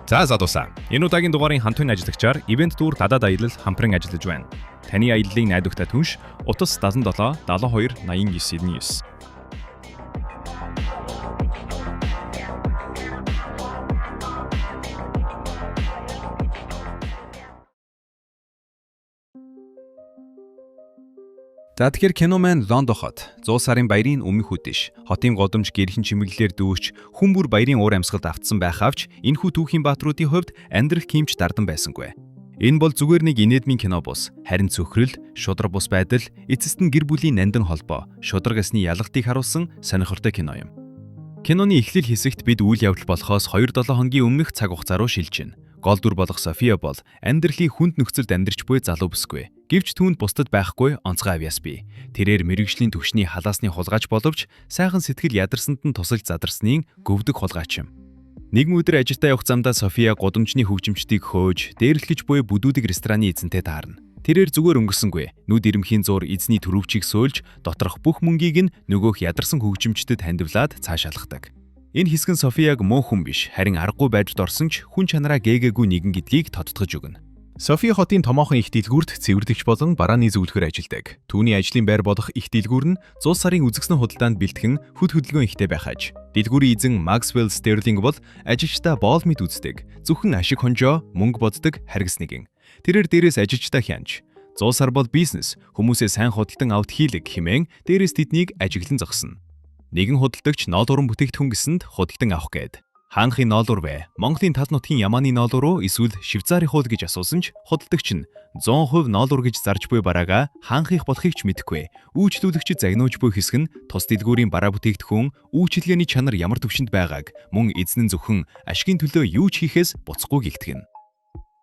За залуусаа. Энэ удаагийн дугаарын хамтын ажиллагчаар Event Tour гадаад аялал хамтран ажиллаж байна. Таны аяллыг найдвартай түнш утас 77 72 89 99. За, тэгэхээр кино маань Лондон хот 100 сарын баярын өмнөх үдэш. Хотын годомж гэрхэн чимэглэлээр дүүрч, хүн бүр баярын уур амьсгалд автсан байхавч энэхүү түүхийн баатруудын хувьд амьдрал кимч дардан байсангүй. Энэ бол зүгээр нэг инээдмийн кино бус, харин цөхрөл, шударга бус байдал, эцэст нь гэр бүлийн нандин холбоо, шударга ёсны ялгалтыг харуулсан сонирхолтой кино юм. Киноны эхлэл хэсэгт бид үйл явдал болохоос 2-7 хоногийн өмнөх цаг хугацаа руу шилжинэ. Гол дүр болох София бол амьдралын хүнд нөхцөлд амьдарч буй залуу бүсгүй. Гэвч түүнд бусдад байхгүй онцгой авьяас бий. Тэрээр мэргэжлийн түвшний халаасны хулгайч боловч сайхан сэтгэл ядарсанд нь тусалж задарсны гөвдөг хулгайч юм. Нэгэн өдөр ажилдаа явах замдаа София гудамжны хөгжимчдийг хөөж, дээрлэхэж буй бүдүүдэг рестораны эзэнтэй таарна. Тэрээр зүгээр өнгөрсөнгүй. Нүд ирэмхийн зуур эзний төрөвчийг сөөлж, доторх бүх мөнгийг нь нөгөөх ядарсан хөгжимчдөд хандивлаад цаашаалгадаг. Энэ хэсэг нь Софияг муу хүн биш, харин аргагүй байдалд орсон ч хүн чанараа гээгээгүй нэгэн гэдгийг тодтогч өгнө. Софи хотын томоохон их дэлгүүрт цэвэрлэгч болон барааны зөвлөхөр ажилладаг. Түүний ажлын байр болох их дэлгүүр нь 100 сарын үзэсгэлэн худалдаанд бэлтгэн хөд хөдөлгөөн ихтэй байх аж. Дэлгүүрийн эзэн Максвелл Стерлинг бол ажилчдаа боол мэт үздэг. Зөвхөн ашиг хонжоо, мөнгө боддог харгас нэгэн. Тэрээр дээрээс ажилчдаа хянаж, 100 сар бол бизнес, хүмүүсээ сайн худалдан авт хийлэг хэмээн дээрээс тэднийг ажиглан зогсно. Нэгэн худалдагч ноолуурын бүтээгдэхүүн гэсэнд худалдан авах гээд хаанхын ноолуур вэ? Монголын тал нутгийн Ямааны ноолуур уу эсвэл Швейцарын хууль гэж асуусан ч худалдагч нь 100% ноолуур гэж зарж буй бараагаа хаанхих болохыг ч мэдэхгүй. Үйлчлүүлэгчид загнууж буй хэсэг нь тус дэлгүүрийн бараа бүтээгдэхүүн үйлчилгээний чанар ямар түвшинд байгааг мөн эзэн нь зөвхөн ашигын төлөө юу ч хийхээс буцахгүй гэгтгэнэ.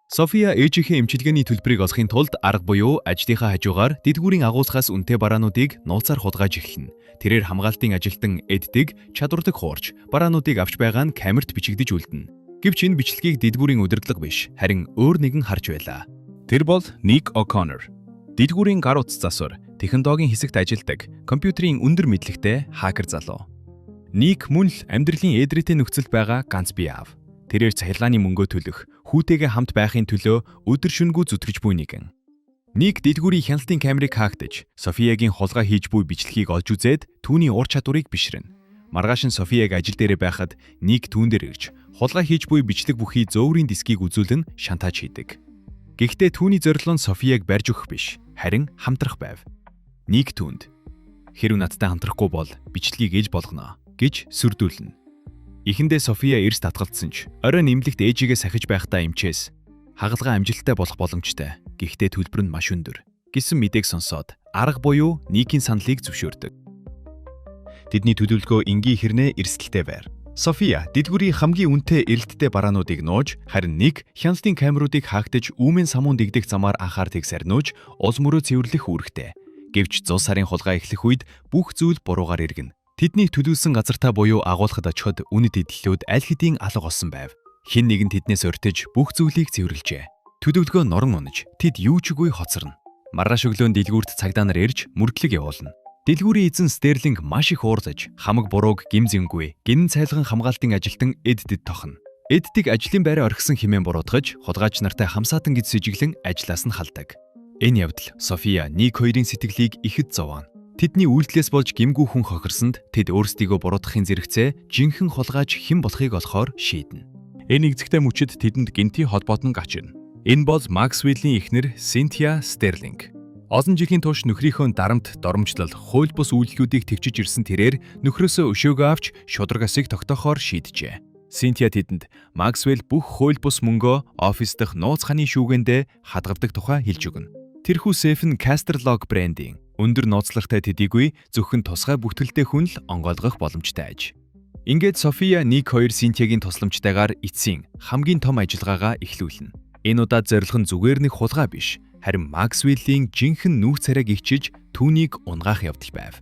София ээжийнхээ эмчилгээний төлбөрийг олохын тулд арга буюу ажлынхаа хажуугаар дэлгүүрийн агуулгаас үнэтэй бараануудыг нууцаар хулгайж эхэлнэ. Тэрээр хамгаалтын ажилтан Эддэг чадварлаг хуурч бараануудыг авч байгаа нь камерт бичигдэж үлдэнэ. Гэвч энэ бичлэгийг дэлгүүрийн удирдлага биш, харин өөр нэгэн харж байлаа. Тэр бол Ник О'Коннор. Дэлгүүрийн гар утас засвар, технологийн хэсэгт ажилладаг, компьютерийн өндөр мэдлэгтэй хакер залуу. Ник мөн л амьдралын эдрээтэй нөхцөлд байгаа ганц бие аав. Тэрээр цахилгааны мөнгөө төлөх, хүүтэйгээ хамт байхын төлөө өдөр шөнөгүй зүтгэж буй нэгэн. Ник дэлгүүрийн хяналтын камерыг хаагдаж, Софиягийн хулгай хийж буй бичлэгийг олж үзээд түүний ур чадварыг бишрэнэ. Маргааш нь Софияг ажил дээрээ байхад Ник түүн дээр ирж, хулгай хийж буй бичлэг бүхий зөөврийн дискийг үзүүлэн шантаж хийдэг. Гэхдээ түүний зорилго нь Софияг барьж өгөх биш, харин хамтрах байв. Ник түүнд "Хэрв надтай хамтрахгүй бол бичлэгийг ээж болгоно" гэж сүрдүүлнэ. Эхэндээ София эрс татгалцсан ч орой нэмлэгт ээжигээ сахиж байхдаа эмчээс хагалгаа амжилттай болох боломжтой. Гэхдээ төлбөр нь маш өндөр гэсэн мэдээг сонсоод арга буюу Никийн саналыг зөвшөөрдөг. Тэдний төлөвлөгөө энгийн хэрнээ эрсдэлтэй байр. София дэлгүүрийн хамгийн үнэтэй эрэлттэй бараануудыг нууж, харин Ник хяналтын камеруудыг хаагдаж үүмэн самуун дэгдэх замаар анхаарлыг сарниуж, улс мөрөө цэвэрлэх үүрэгтэй. Гэвч 100 сарын хулгай эхлэх үед бүх зүйл буруугаар эргэнэ. Тэднийг төлөвлөсөн газартаа буюу агуулгад очиход үнэт эдлэлүүд аль хэдийн алга болсон байв. Хэн нэгэн тэднээс урьдаж бүх зүйлийг цэвэрлэжээ. Төлөвлөгөө норон унаж, тэд юу ч үгүй хоцорно. Маргааш өглөө дэлгүүрт цагдаа нар ирж мөрдлөг явуулна. Дэлгүүрийн эзэн Стерлинг маш их уурлаж, хамаг бурууг гим зингүй, гинэн цайлган хамгаалтын ажилтан Эддэд тохно. Эддийг ажлын байраа орхисон хэмээн буруутгаж, хулгайч нартай хамсаатан гэж сэжиглэн ажлаас нь халдаг. Энэ явдал София Ник хоёрын сэтгэлийг ихэд зовооно. Тэдний үйлдэлээс болж гэмгүй хүн хохирсонд тэд өөрсдийгөө буруутгахын зэрэгцээ жинхэнэ хулгайч хэн болохыг олохоор шийднэ. Энэ нэгзэгтэй мөчид тэдэнд гэнтийн холбоот нь гачна. Энэ бол Максвеллийн эхнэр Синтия Стерлинг. Олон жилийн турш нөхрийнхөө дарамт, доромжлол, хууль бус үйлдэлүүдийг тэгчиж ирсэн тэрээр нөхрөөсөө өшөөгөө авч шударга ёсыг тогтоохоор шийджээ. Синтия тэдэнд Максвелл бүх хууль бус мөнгөө офис дах нууц ханы шүүгэндээ хадгалдаг тухай хэлж өгнө. Тэрхүү сейф нь Casterlog брендийн өндөр нууцлалтай төдийгүй зөвхөн тусгай бүртгэлтэй хүн л онгойлгох боломжтой аж. Ингээд София Ник хоёр Синтиягийн тусламжтайгаар эцсийн хамгийн том ажиллагаагаа эхлүүлнэ. Энэ удаад зорилго нь зүгээр нэг хулгай биш, харин Максвеллийн жинхэнэ нүүр царайг ичиж түүнийг унгаах явдал байв.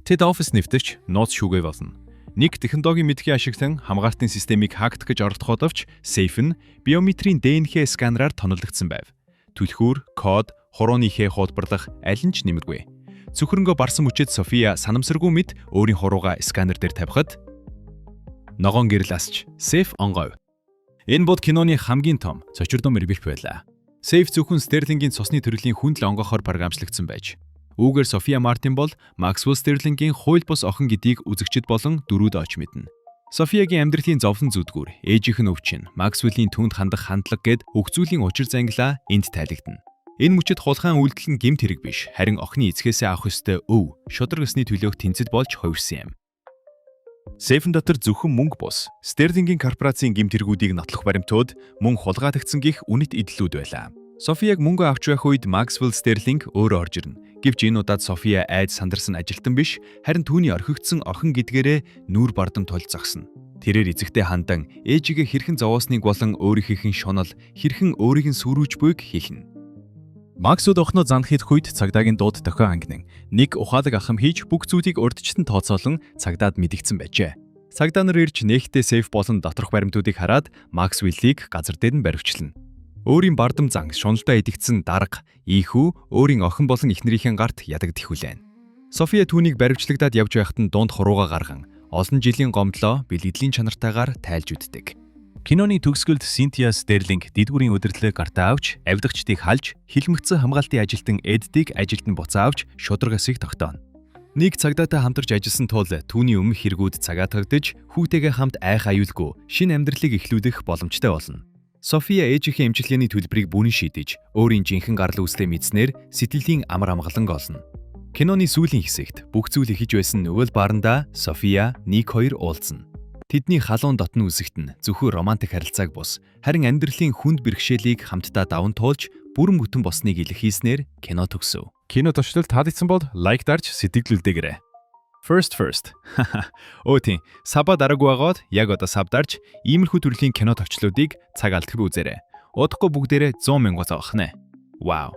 Тэд офис нэвтэрч нууц шүүгээ болно. Ник технологийн мэдэхийг ашиглан хамгаалтын системийг хаагдах гэж оролдох боловч сейф нь биометрийн ДНХ сканераар тонолдогдсон байв. Түлхүүр, код, хурууны хээ хуулбарлах аль нь ч нэмэргүй. Цөхрөнгөө барсан мөчид София санамсаргүй мэт өөрийн хуруугаа сканер дээр тавихад Ногоон гэрэл асч сейф онгойв. Энэ бод киноны хамгийн том цочирдом эргэлт байлаа. Сейф зөвхөн Стерлингийн цусны төрлийн хүндэл онгойхоор програмчлагдсан байж. Үүгээр София Мартин бол Максвелл Стерлингийн хууль бус охин гэдгийг үзэгчид болон дөрүүд оч мэднэ. Софиягийн амьдралын зовлон зүдгүүр, ээжийнх нь өвчин, Максвеллийн түүнд хандах хандлага гээд бүх зүйлийн учир зангилаа энд тайлагдана. Энэ мөчид хулгайн үйлдэл нь гэмт хэрэг биш, харин охины эцгээсээ авах ёстой өв, шударга ёсны төлөөх тэнцэд болж хувирсан юм. Сейфэн дотор зөвхөн мөнгө бус, Стерлингийн корпорацийн гэмт хэрэгүүдийг нотлох баримтууд мөн хулгайлагдсан гих үнэт эдлүүд байлаа. Софияг мөнгө авч байх үед Максвелл Стерлинг өөрөө орж ирнэ. Гэвч энэ удаад София айд сандарсан ажилтан биш, харин түүний орхигдсон охин гэдгээрээ нүүр бардам тулж зогсно. Тэрээр эцэгтэй хандан ээжигээ хэрхэн зовоосныг болон өөрийнхөө шунал хэрхэн өөрийг нь сүрүүлж буйг хэлнэ. Максууд охиноо занх хийх үед цагдаагийн дууд дохио ангинан нэг ухаалаг ахам хийж бүх зүйлийг урьдчилан тооцоолон цагдаад мэдэгдсэн байжээ. Цагдаа нар ирж нээлттэй сейф болон доторх баримтуудыг хараад Максвеллийг газар дээр нь баривчлана. Өөрийн бардам зан шуналдаа идэгдсэн дарга Ийхүү өөрийн охин болон эхнэрийнхээ гарт ядагдах хүлээн. София түүнийг баривчлагдаад явж байхад нь дунд хурууга гарган олон жилийн гомдлоо бэлгэдлийн чанартайгаар тайлж үддэг. Киноны төгсгөлд Синтия Стерлинг дэлгүүрийн удирдлага гартаа авч, авилгачдыг халж, хилмигдсэн хамгаалтын ажилтан Эддийг ажилд нь буцаа авч шударга ёсыг тогтооно. Нэг цагдаатай хамтарч ажилласан тул түүний өмнөх хэрэгүүд цагаатгагдаж, хүүтэйгээ хамт айх аюулгүй шинэ амьдралыг эхлүүлэх боломжтой болно. София ээжийнхээ эмчилгээний төлбөрийг бүрэн шийдэж, өөрийн жинхэнэ гарлал үүслээ мэдснээр сэтгэлийн амар амгалан олно. Киноны сүүлийн хэсэгт бүх зүйл эхэж байсан нөгөө л баранда София, Ник хоёр уулзна. Тэдний халуун дотн үсэгт нь зөвхөн романтик харилцааг бус, харин амьдралын хүнд бэрхшээлийг хамтдаа даван туулж бүрэн бүтэн болсныг илэрхийлснээр кино төгсөв. Кино туршлал таалагдсан бол лайк дарж сэтгэл үлдээгээрэй. First first. Өө тийм. Sub аа дараагүй байгаад яг одоо sub дарж иймэрхүү төрлийн кино товчлуудыг цаг алдахгүй үзээрэй. Удахгүй бүгдээрээ 100 мянга зовох нэ. Вау.